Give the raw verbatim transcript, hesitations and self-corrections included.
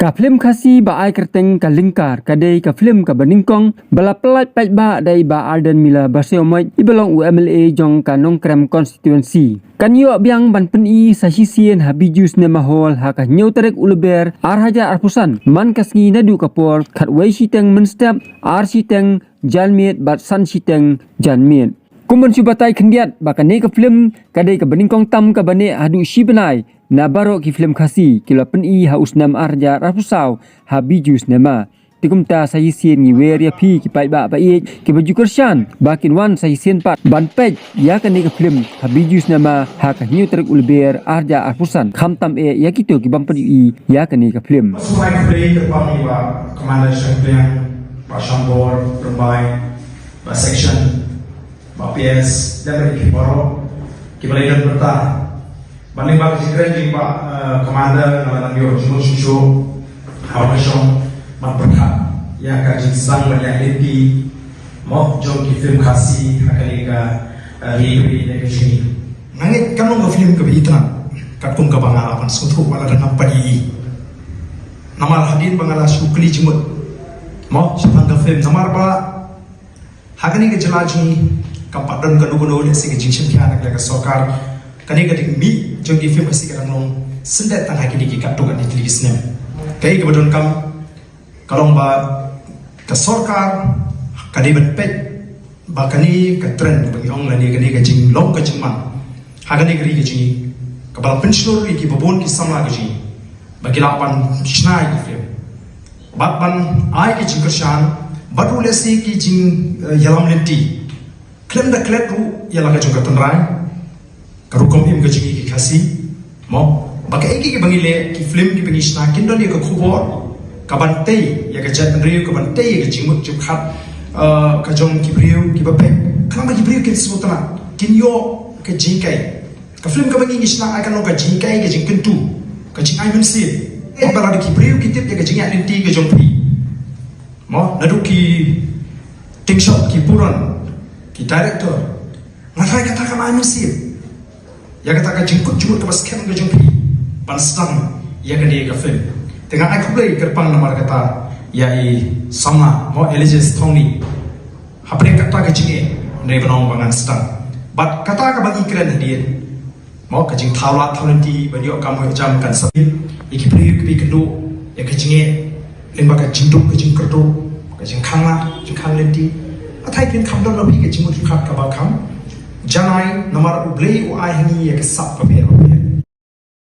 Ka phlim Khasi ba ai kyrteng Ka Lyngkar ka dei ka phlim kaba nyngkong ba la pyllait paidbah da i Bah Ardent Miller Basaiawmoit, i ba long u M L A jong ka Nongkrem constituency. Kan ïoh biang ban pyni sa shisien ha Bijou Cinema Hall ha ka hynñiew tarik u Lber ar hajar arphew san, man ka sngi naduh ka por khatwei shiteng mynstep, ar shiteng janmiet bad san shiteng janmiet. Kum ban shu batai khyndiat ba kane ka phlim ka dei kaba nyngkong tam kaba neh haduh shi bnai na baroh ki phlim Khasi ki la pyni ha u snem ar hajar arphew saw ha Bijou Cinema. Te kumta sa shisien ngi wer ïa phi ki paidbah ba ïeit kiba ju kyrshan ba kin wan sa shisien pat ban peit ïa kane ka phlim ha Bijou Cinema ha ka hynñiew tarik u Lber ar hajar arphew san, khamtam eh ïa kito ki bym pat ïohi ïa kane ka phlim. Sngewbha khublei kyrpang ïa i Bah Commander Shangpliang, Bah Shambor Rymbai, Bah Section, Bah P S, lem bad ïa phi baroh kiba la ïadon bynta. Bad lyngba ka jingkren jong i Bah, eh, Commander, nga la nang ïoh jingmut shuh shuh ha ba nga shong ban pyrkhat ïa ka jingsdang ban ïaid lynti, mo, jong ki phlim Khasi ha kane ka, eh, ri, ri ne ka jong ngi. Nga ngeit kan long ka phlim kaba itynnad katkum kaba nga la wan sngewthuh wat la dang ngam pat ïohi. Namar hadien ba nga la shu kylli jingmut, mo, shaphang ka phlim, namar ba ha kane ka jylla jong ngi kam pat don kano kano lehse ka jingshim khia na ka sorkar. Kane ka jingmih jong ki phlim Khasi ka dang long syndet tang ha kine ki katto katne tylli ki snem. Kaei kaba donkam ka long ba ka sorkar ka dei ban peit ba kane ka trend ba ngi ong lane kane ka jinglong ka jingman ha kane ka ri ka jong ngi, kaba la pynshlur ïa kiba bun ki samla ka jong ngi ba ki lah ban shna ïa ki phlim bad ban ai ki jingkyrshan bad ruh lehse ki jing, eh, ïalam lynti khlem da klet ruh ïa la ka jong ka tynrai, ka rukom im ka jong ngi ki Khasi, mo, ba kaei kaei kiba ngi leh, ki phlim kiba ngi shna kin don ïa ka khubor kaban tei ïa ka jaitbynriew, kaban tei ïa ka jingmut jingpyrkhat, eh, ka jong ki briew kiba peit, khnang ba ki briew kin sngewtynnat, kin ïoh ka jinghikai. Ka phlim kaba ngi ngi shna ai kan long ka jinghikai, ka jingkyntu, ka jingai mynsiem. Ba lada ki briew ki tip ïa ka jingïaid lynti ka jong phi, mo, naduh ki tyngshop, ki burom, ki director, nga tharai kata kan ai mynsiem ïa kata ka jingkut jingmut kaba skhem ka jong phi ban sdang ïa kane ka phlim. Te nga ai khublei kyrpang namar kata ïa i samla, mo, Elijah Thongni, hapdeng kata ka jingeh ne ban ong ba ngan sdang. Bad kata kaba ngi kren hadien, mo, ka jingthaw lad thaw lynti ban ïoh kam ïoh jam kan sa ïa ki briew kiba ïakynduh ïa ka jingeh lyngba ka jingduk ka jingkyrduh, ka jingkhang lad jingkhang lynti. Atai phin kham don ma phi ka jingmut jingpyrkhat kaba kham janai namar U Blei u ai ha ngi ïa ka sap bapher bapher.